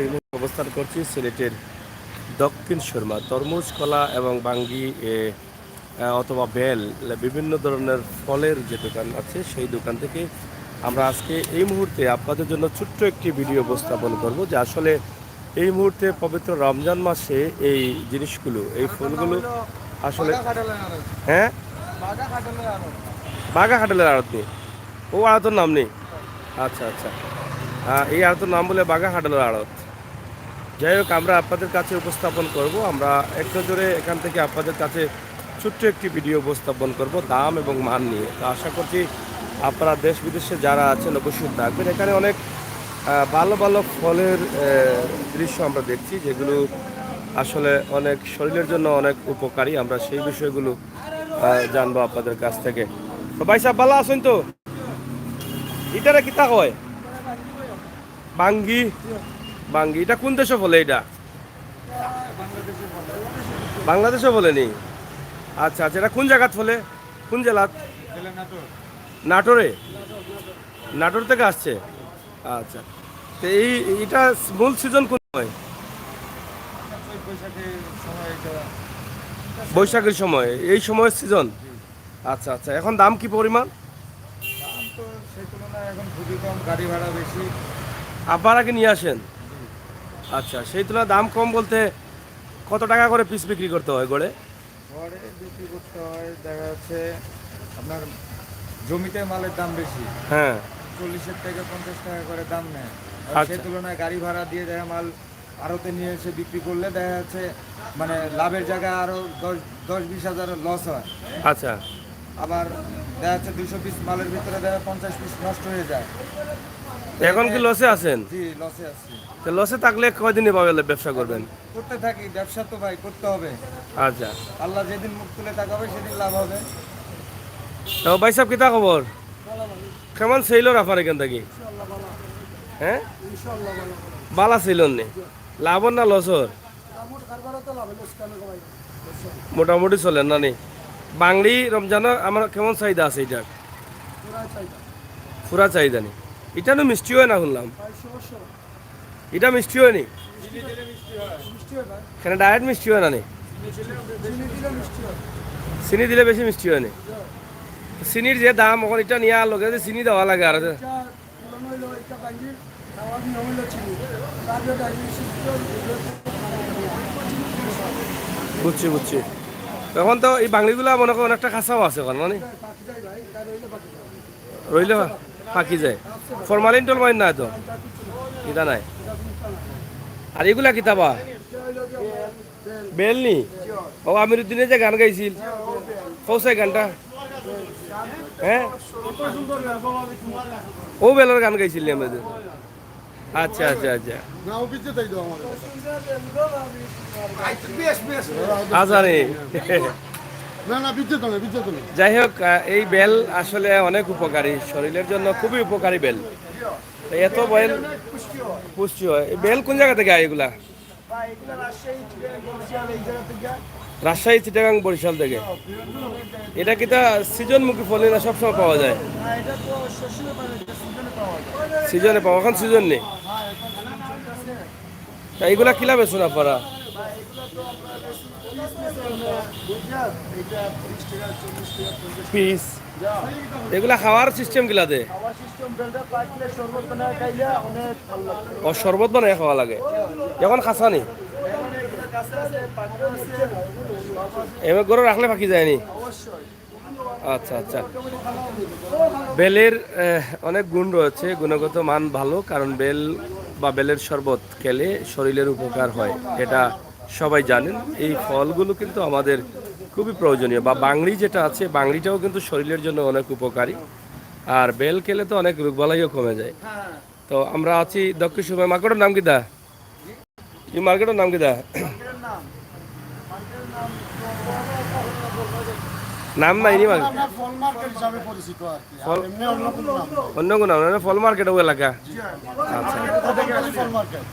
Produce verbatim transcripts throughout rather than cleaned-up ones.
এই মুহূর্তে অবস্থান করছি সিলেটের দক্ষিণ সুরমা। তরমুজ, কলা এবং বাঙ্গি, এ, আহ, অথবা বেল, বিভিন্ন ধরনের ফলের যে দোকান আছে, সেই দোকান থেকে আমরা আজকে এই মুহূর্তে আপনাদের জন্য ছোট্ট একটি ভিডিও উপস্থাপন করব, যে আসলে এই মুহূর্তে পবিত্র রমজান মাসে এই জিনিসগুলো, এই ফলগুলো আসলে, হ্যাঁ, বাগা খাটলের আড়ত নেই, ও আড়তর নাম নেই। আচ্ছা, আচ্ছা। আহ, এই আড়তর নাম বলে বাগা খাটলের আড়ত। যাই হোক, আমরা আপনাদের কাছে উপস্থাপন করব, আমরা এক নজরে এখান থেকে আপনাদের কাছে ছোট্ট একটি ভিডিও উপস্থাপন করব দাম এবং মান নিয়ে। তো আশা করছি আপনারা দেশ বিদেশে যারা আছেন, অবশ্যই থাকবেন। এখানে অনেক আহ, ভালো ভালো ফলের আহ, দৃশ্য আমরা দেখছি, যেগুলো আসলে অনেক শরীরের জন্য অনেক উপকারী। আমরা সেই বিষয়গুলো আহ, জানবো আপনাদের কাছ থেকে। তো ভাই সাহেব, ভালো আছেন তো? ইটারে কিতা কয়? বাঙ্গি। বাঙ্গি, এটা কোন দেশে ফলে এটা? বাংলাদেশে ফলেনি। আচ্ছা, আচ্ছা, এটা কোন জায়গাত ফলে? কোন জেলাত? নাটোরে? নাটোর থেকে আসছে। আচ্ছা, তো এই, এটা মূল সিজন কোন সময়? বৈশাখের সময়, এই সময়ের সিজন। আচ্ছা, আচ্ছা, এখন দাম কি পরিমাণ? দাম তো সেই তুলনায় এখন খুবই কম, গাড়ি ভাড়া বেশি। আপনারা কি নিয়ে আসেন? আচ্ছা, সেই তুলনায় দাম কম বলতে কত টাকা করে পিস বিক্রি করতে হয় গড়ে? গড়ে বিক্রি করতে হয়, দেখা যাচ্ছে আপনার জমিতে মালের দাম বেশি। হ্যাঁ। চল্লিশের থেকে পঞ্চাশ টাকা করে দাম নেয়। আর আচ্ছা। সেই তুলনায় গাড়ি ভাড়া দিয়ে দেখা মাল আড়তে নিয়ে এসে বিক্রি করলে দেখা যাচ্ছে মানে লাভের জায়গায় আরও দশ, দশ বিশ হাজার লস হয়। আচ্ছা। আবার দেখা যাচ্ছে দুশো পিস মালের ভিতরে দেখা পঞ্চাশ পিস নষ্ট হয়ে যায়। এখন কি লসে আছেন? জি, লসে আছি। তো লসে থাকলে কয়দিন এভাবে ব্যবসা করবেন? করতে থাকি, ব্যবসা তো ভাই করতে হবে। আচ্ছা। আল্লাহ যেদিন মুখ তুলে তাকাবে সেদিন লাভ হবে। তো ভাই সাহেব, কিতা খবর? কেমন সেইলর আপনার এখান থেকে? হ্যাঁ, বালা সেইলর নি? লাভর না লসর? মোটামুটি চলের না নি? বাংলি রমজানর আমার কেমন চাহিদা আছে এটার? পুরা চাহিদা নি? এটা তো মিষ্টি হয় না শুনলাম। এটা মিষ্টি হয় নি? কেন, ডায়েট মিষ্টি হয় না নি? চিনি দিলে বেশি মিষ্টি হয় নি? চিনির যে দাম, এখন এটা নিয়ে আর লগে যে চিনি দেওয়া লাগে আর। বুঝছি, বুঝছি। এখন তো এই বাংলিগুলা মনে করো অনেকটা কাঁচাও আছে এখন, মানে? রইলে পা-, পাকি যায়। ফরমালিন টরমালিন নাই তো? এটা নাই। আর এগুলা কিতা বা? বেল নি? ও আমিরুদ্দিনে যে গান গাইছিল, কৌসাই গানটা? হ্যাঁ? ও বেলর গান গাইছিল নি আমরা যে? আচ্ছা, আচ্ছা, আচ্ছা। না, ও বিদ্যুৎ এই দাও আমার। আচ্ছা রে। না, না, বিদ্যুৎ না, বিদ্যুৎ না। যাই হোক, আহ, এই বেল আসলে অনেক উপকারী, শরীরের জন্য খুবই উপকারী বেল। তো এত বেল পুষ্টি হয়। এই বেল কোন জায়গা থেকে আয় এগুলা? রাজশাহী, চিটাগাং, বরিশাল থেকে। এটা কিতা সিজনমুখী ফল না সবসময় পাওয়া যায়? সিজনে পাওয়া, এখন সিজন নেই। তা এগুলা কিলা বেচুন আপনারা? পিস। এগুলা খাওয়ার সিস্টেম কিলা দে? ও, শরবত বানায় খাওয়া লাগে। এখন খাসা নি? এবার গরু রাখলে পাকি যায়নি? আচ্ছা, আচ্ছা। বেলের, আহ, অনেক গুণ রয়েছে, গুণগত মান ভালো, কারণ বেল বা বেলের শরবত খেলে শরীরের উপকার হয়, এটা সবাই জানেন। এই ফলগুলো কিন্তু আমাদের খুবই প্রয়োজনীয়, বা বাংলি যেটা আছে, বাংলিটাও কিন্তু শরীরের জন্য অনেক উপকারী। আর বেল খেলে তো অনেক রোগবালাইও কমে যায়। তো আমরা আছি দক্ষিণ সুরমা। মার্কেটর নাম কিতা? এই মার্কেটর নাম কিতা? নাম নাই নি মার্কেট? আপনার ফল মার্কেট হিসাবে পরিচিত আর কি। আর ফল এমনি অন্য কোনো নাম নেই। অন্য কোনো নাম, মানে ফল মার্কেট ও এলাকা? আচ্ছা। কদমতলি ফল মার্কেট।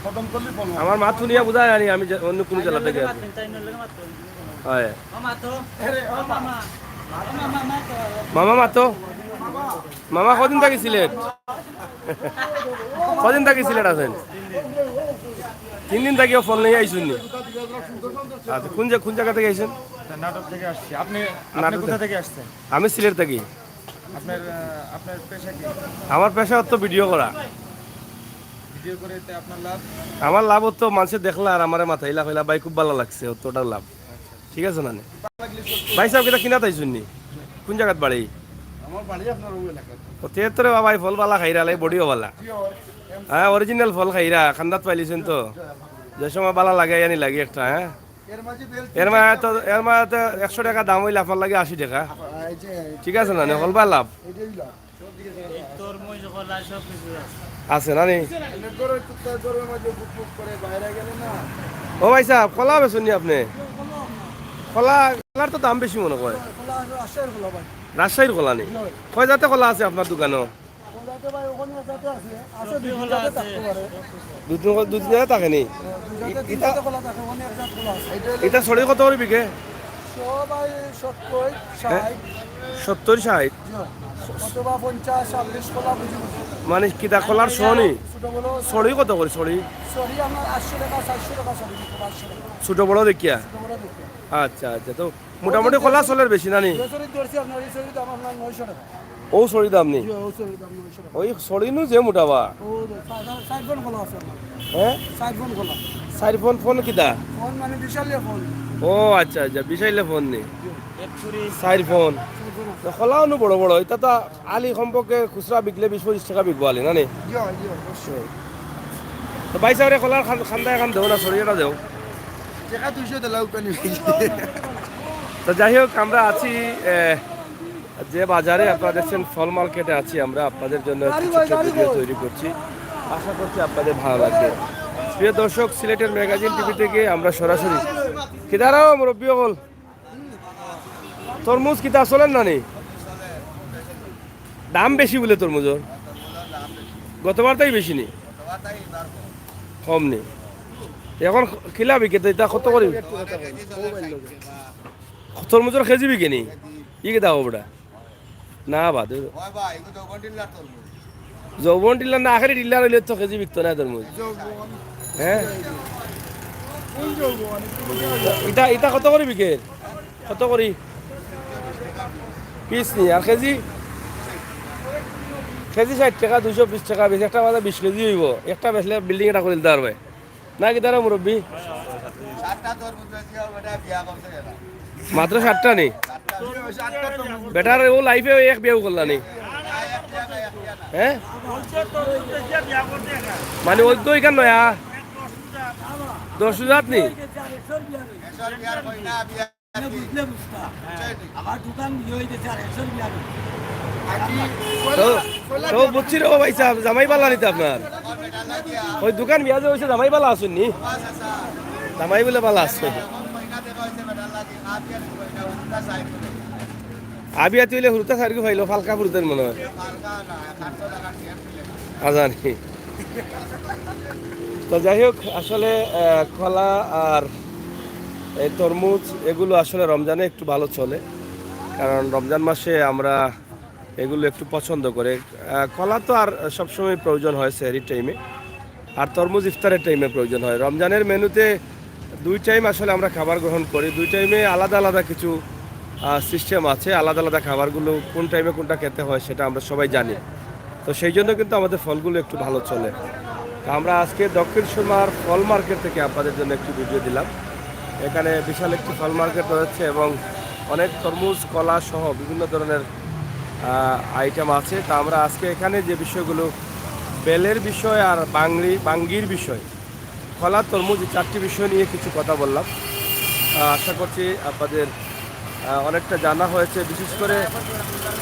কদমতলি ফল মার্কেট। আমার মাত শুনিয়া বুঝা যায়নি, আমি যে-, অন্য কোনো জেলা থেকে আছি। হয়। মামা মাতো। মামা, কদিন থাকি সিলেট? কদিন থাকি সিলেট আছেন? তিন দিন থাকিও ফল নিয়া আইছইন নি? আচ্ছা, কোন জা-, কোন জাগা থাকি আইছইন? নাটোর থেকে আসছি। আপনি আপনি নাটোর কোথা থেকে? থেকে আসছেন? আমি সিলেট থাকি। আপনার আহ, আপনার পেশা কি? আমার পেশা অত ভিডিও করা। ভিডিও করে এতে আপনার লাভ? আমার লাভ অত মানষে দেখলা আর আমারে মাতাইলা, কইলা, "ভাই, খুব ভালা লাগছে", অতটা লাভ। ঠিক আছে না নি? ভাইসাব, কিতা কিনাত আইছইন নি? কোন জাগাত বাড়ি? আমার বাড়ি আপনার ওই এলাকায়। ও, তে তো রে বাবা, এই ফল ভালা খাইরা, লাই বডিও ভালা। হ্যাঁ, অরিজিনাল ফল খাইরা, খান্দাত পাইলিছইন তো। যে সময় ভালা লাগে, আনি লাগি একটা, হ্যাঁ? এর মাঝে বেল এর মাঝে তো, এর মাঝে তো একশো টেকা দাম অইলে আপনার লাগি আশি টেকা। এই যে ঠিক আছে না নি? হকলবায় লাভ। এটাই লাভ। তরমুজ, কলা সব কিছু আছে। আছে না নি? এনে গরু কুত্তা গরুর মাঝে বুক বুক করে বাইরে গেলে না। ও ভাইসাব, কলা বেচইন নি আপনে? কলা, কলার তো দাম বেশি মনে কয়। কলা আছে, রাজশাহীর কলা ভাই। রাজশাহীর কলা নি? কয় জাতে কলা আছে আপনার দোকানো? কলাতে ভাই ওখানে এক জাতে আছে, আছে দুই তিন জাতে থাকতে পারে। দুই তিন, দুই তিন জাতে থাকে নি? দুই জাতে তিন ইটা- জাতে কলা থাকে, ওখানে এক জাত কলা আছে। ইটা ছড়ি কত করি বিকে? সবাই সত্তর, ষাট, সত্তর, ষাট। জি। অথবা পঞ্চাশ, চল্লিশ কলা বুঝি বুঝি। মানে কিতা কলার শ নি? ছোট বড় ছড়ি কত করি ছড়ি? ছড়ি আপনার আটশো টাকা, চারশো টাকা ছড়ি, আটশো টাকা। ছোট বড় দেখিয়া? ছোট বড় দেখতে। আচ্ছা, আচ্ছা, তো মোটামুটি কলা চলের বেশি না নি? যে ছড়ি ধরছি আপনার, এই ছড়ির দাম আপনার নয়শো টাকা। ও ছড়ির দাম নি? জি, ও ছড়ির দাম নয়শো টাকা। ওই ছড়ি নু যে মোটাবা। ও, চার, চার, চার ফোন কলা আছে আপনার। হ্যাঁ? চার ফোন কলা। চার ফোন, ফোন কিতা? ফোন মানে বিশাল ফোন। ও আচ্ছা, আচ্ছা, বিশাইলে ফোন নি? চার ফোন। তো কলাও নু বড় বড়, ইটা তো আলি সম্পর্কে খুচরা বিকলে বিশ পঁচিশ টাকা বিকবো আলি, না নি? জি, জি, অবশ্যই। তো ভাইসাবরে কলার খান-, খান্দা এখান দেও না, ছড়ি এটা দেও। টাকা দুইশো দিলাও কেন? তো যাই হোক, আমরা আছি, এ, যে বাজারে আপনারা দেখছেন, ফল মার্কেটে আছি আমরা, আপনাদের জন্য একটি ছোট্ট ভিডিও তৈরি করছি। আশা করছি আপনাদের ভালো লাগবে। প্রিয় দর্শক, সিলেটের ম্যাগাজিন টিভি থেকে আমরা সরাসরি। কিতা রে মুরব্বি অকল? তরমুজ কিতা চলের না নি? দাম বেশি বুলে তরমুজর? গতবার তাই বেশি নি? কম নি? এখন কিলা বিকে তো ইটা কত করি? তরমুজর কেজি বিকে নি? ই কিতা অইবো বেটা? না বা, দূর। যৌবন টিল্লা না, আখেরি টিল্লা অইলে তো কেজি বিকতো না তরমুজ। হ্যাঁ? ইটা, ইটা কত করি বিকে? কত করি? পিস নি, আর কেজি? কেজি ষাইট টেকা, দুইশো বিশ টেকা পিস, একটা বাদে বিশ কেজি অইবো। একটা বেচলে বিল্ডিং এটা করি দিতে পারবে। না কিতা রে মুরব্বি? মাত্র সাতটা নি? বেটার ও লাইফে এক বিয়াও করলা নি? হ্যাঁ? মানে ওই তো এখান নয়া। দশ হাজার নি? বুঝলে বুঝতা। আমার দোকান বিয়ে হয়ে গেছে আর একশো বিয়ার। তো, তো বুঝছি রে ও ভাইসাব, জামাই বালা নি তো আপনার? ওই দোকান বিয়া যে হইছে, জামাই বালা আছইন নি? জামাই বুলে বালা আছে। আবিয়া তুইলে হুরুতা সাইরগু পাইলো, ফালকা ফুরুতের মনে হয়। আজানি। তো যাই হোক, আসলে, আহ, কলা আর এই তরমুজ এগুলো আসলে রমজানে একটু ভালো চলে, কারণ রমজান মাসে আমরা এগুলো একটু পছন্দ করে। আহ, কলা তো আর সবসময় প্রয়োজন হয় সেহরির টাইমে, আর তরমুজ ইফতারের টাইমে প্রয়োজন হয়। রমজানের মেনুতে দুই টাইম আসলে আমরা খাবার গ্রহণ করি, দুই টাইমে আলাদা আলাদা কিছু, আহ, সিস্টেম আছে, আলাদা আলাদা খাবারগুলো কোন টাইমে কোনটা খেতে হয় সেটা আমরা সবাই জানি। তো সেই জন্য কিন্তু আমাদের ফলগুলো একটু ভালো চলে। তো আমরা আজকে দক্ষিণ সুরমার ফল মার্কেট থেকে আপনাদের জন্য একটি ভিডিও দিলাম। এখানে বিশাল একটি ফল মার্কেট রয়েছে এবং অনেক তরমুজ, কলা সহ বিভিন্ন ধরনের, আহ, আইটেম আছে। তা আমরা আজকে এখানে যে বিষয়গুলো, বেলের বিষয় আর বাংলি-, বাঙ্গির বিষয়, কলা, তরমুজ, এই চারটি বিষয় নিয়ে কিছু কথা বললাম। আহ, আশা করছি আপনাদের, আহ, অনেকটা জানা হয়েছে। বিশেষ করে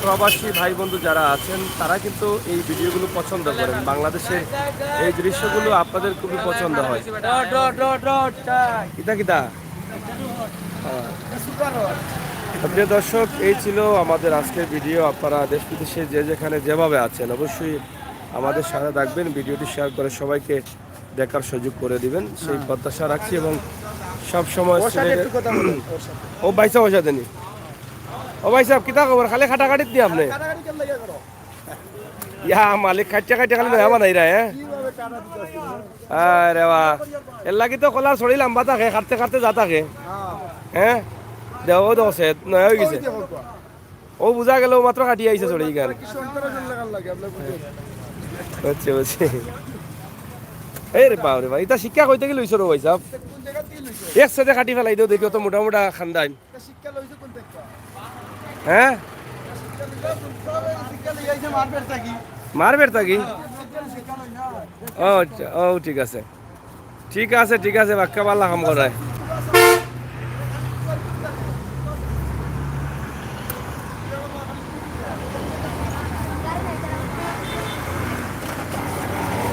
প্রবাসী ভাই বন্ধু যারা আছেন, তারা কিন্তু এই ভিডিওগুলো পছন্দ করেন। বাংলাদেশের এই দৃশ্যগুলো আপনাদের খুবই পছন্দ হয়। ইটা কিতা? হ্যাঁ। তো প্রিয় দর্শক, এই ছিল আমাদের আজকের ভিডিও। আপনারা দেশ বিদেশে যে যেখানে যেভাবে আছেন, অবশ্যই আমাদের সাথে থাকবেন, ভিডিওটি শেয়ার করে সবাইকে দেখার সুযোগ করে দিবেন, সেই প্রত্যাশা রাখছি। এবং সব সময় ওর সাথে সিলেটে- একটু কথা বলো, ওর সাথে। ও ভাইসাব, ওর সাথে নি। ও ভাইসাব, কিতা খবর? খালি কাটাকাটিত নি আপনি? কাটাকাটি কেন লাগিয়া করো? ইয়া মালিক, কাটিয়া কাটিয়া খালি নয়া বানাইরা, হ্যাঁ? কিভাবে আরে বাহ, এর লাগি তো কলার ছড়ি লম্বা থাকে, কাটতে কাটতে যা থাকে। হ্যাঁ, দেও, ও দেখো, সে নয়া হয়ে গেছে। ও বুঝা গেল, ও মাত্র কাটিয়া আইছে ছড়ি গান। বুঝছি, বুঝছি। এই রে বাপ রে ভাই, এটা শিক্ষা কইতে গেলে হইছে রে ভাই সাহেব। এক সাথে কাটি ফেলাই দেও, দেখি অত মোটা মোটা খান্দাইন। হ্যাঁ, মারবের থাকি। ও আচ্ছা, ও ঠিক আছে, ঠিক আছে, ঠিক আছে, বাক্কা বালা কাম করায়।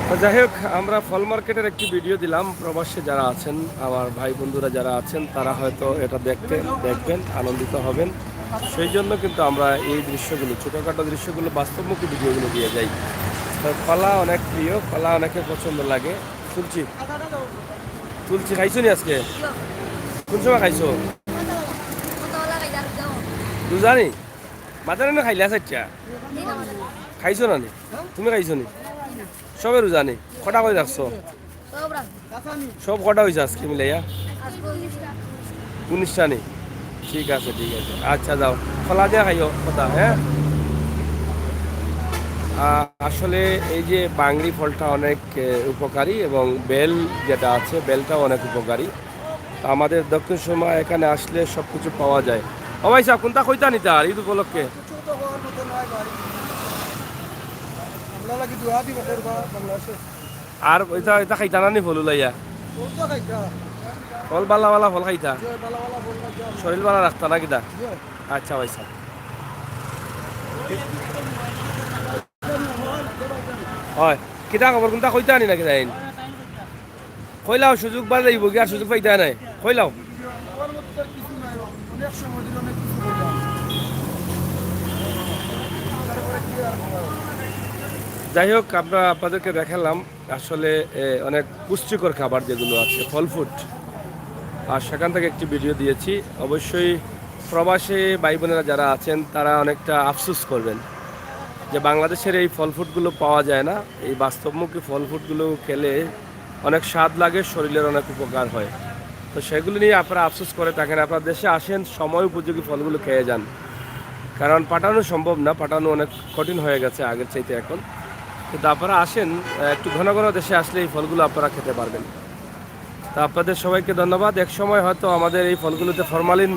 তো যাই হোক, আমরা ফল মার্কেটের একটি ভিডিও দিলাম। প্রবাসে যারা আছেন, আমার ভাই বন্ধুরা যারা আছেন, তারা হয়তো এটা দেখতে দেখবেন, আনন্দিত হবেন। সেই জন্য কিন্তু আমরা এই দৃশ্যগুলো, ছোটোখাটো দৃশ্যগুলো, বাস্তবমুখী ভিডিওগুলো দিয়ে যাই। তো কলা অনেক প্রিয়, কলা অনেকে পছন্দ লাগে। তুলছি, তুলছি, খাইছো নি আজকে? কোন সময় খাইছো? রোজা নি? মাঝে না খাইলে আছে, আচ্ছা। খাইছো না নি? তুমি খাইছো নি? সবে রোজা নি? কটা করে রাখছো? সব কটা হইছে আজকে মিলাইয়া? উনিশটা নি? ঠিক আছে, ঠিক আছে, আচ্ছা, যাও, কলা দিয়া খাইও কথা, হ্যাঁ। আ-, আসলে এই যে বাংরি ফলটা অনেক, এ, উপকারী, এবং বেল যেটা আছে, বেলটাও অনেক উপকারী। তো আমাদের দক্ষিণ সুরমা এখানে আসলে সব কিছু পাওয়া যায়। ও ভাই সাহেব, কোনটা কইতা নিতা আর ঈদ উপলক্ষে? আমরা লাগি দোয়া দিবা করবা বাংলাদেশে। আর এটা, এটা খাইতা না নি ফল উলাইয়া? ফল তো খাইতা। ফল বালা বালা ফল খাইতা? যে বালা বালা ফল খাইতা। শরীর বালা রাখতা না কিতা? যে। আচ্ছা ভাই সাহেব। হয়, কিতা খবর? কোনটা কইতা আনি নাকি যাইন? কইলাও সুযোগ বাদ যাইব কি, আর সুযোগ পাইতা নাই। কইলাও। যাই হোক, আমরা আপনাদেরকে দেখালাম আসলে, এ, অনেক পুষ্টিকর খাবার যেগুলো আছে, ফল ফ্রুট, আর সেখান থেকে একটি ভিডিও দিয়েছি। অবশ্যই প্রবাসী ভাই বোনেরা যারা আছেন, তারা অনেকটা আফসোস করবেন যে বাংলাদেশের এই ফল ফ্রুটগুলো পাওয়া যায় না। এই বাস্তবমুখী ফল ফ্রুটগুলো খেলে অনেক স্বাদ লাগে, শরীরের অনেক উপকার হয়। তো সেগুলো নিয়ে আপনারা আফসোস করে থাকেন। আপনারা দেশে আসেন, সময় উপযোগী ফলগুলো খেয়ে যান, কারণ পাঠানো সম্ভব না, পাঠানো অনেক কঠিন হয়ে গেছে আগের চাইতে এখন। কিন্তু আপনারা আসেন, আহ, একটু ঘন ঘন দেশে আসলে এই ফলগুলো আপনারা খেতে পারবেন। তা আপনাদের সবাইকে ধন্যবাদ। এক সময় হয়তো আমাদের এই ফলগুলোতে ফরমালিন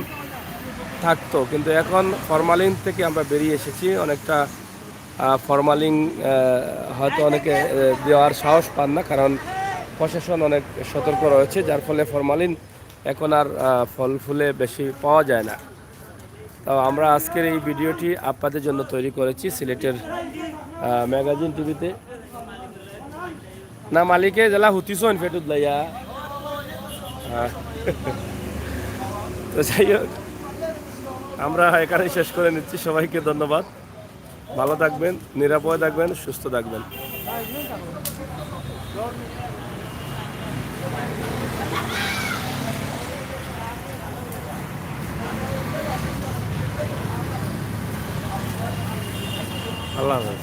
থাকতো, কিন্তু এখন ফরমালিন থেকে আমরা বেরিয়ে এসেছি অনেকটা। আহ, ফরমালিন, আহ, হয়তো অনেকে, আহ, দেওয়ার সাহস পান না, কারণ প্রশাসন অনেক সতর্ক রয়েছে, যার ফলে ফরমালিন এখন আর, আহ, ফল ফুলে বেশি পাওয়া যায় না। তো আমরা আজকের এই ভিডিওটি আপনাদের জন্য তৈরি করেছি সিলেটের, আহ, ম্যাগাজিন টিভিতে। না মালিকে জেলা হুতিসন ফেটুদ লাইয়া। আহ, তো যাই হোক, আমরা এখানে শেষ করে নিচ্ছি। সবাইকে ধন্যবাদ। ভালো থাকবেন, নিরাপদে থাকবেন, সুস্থ থাকবেন। আল্লাহ হাফেজ।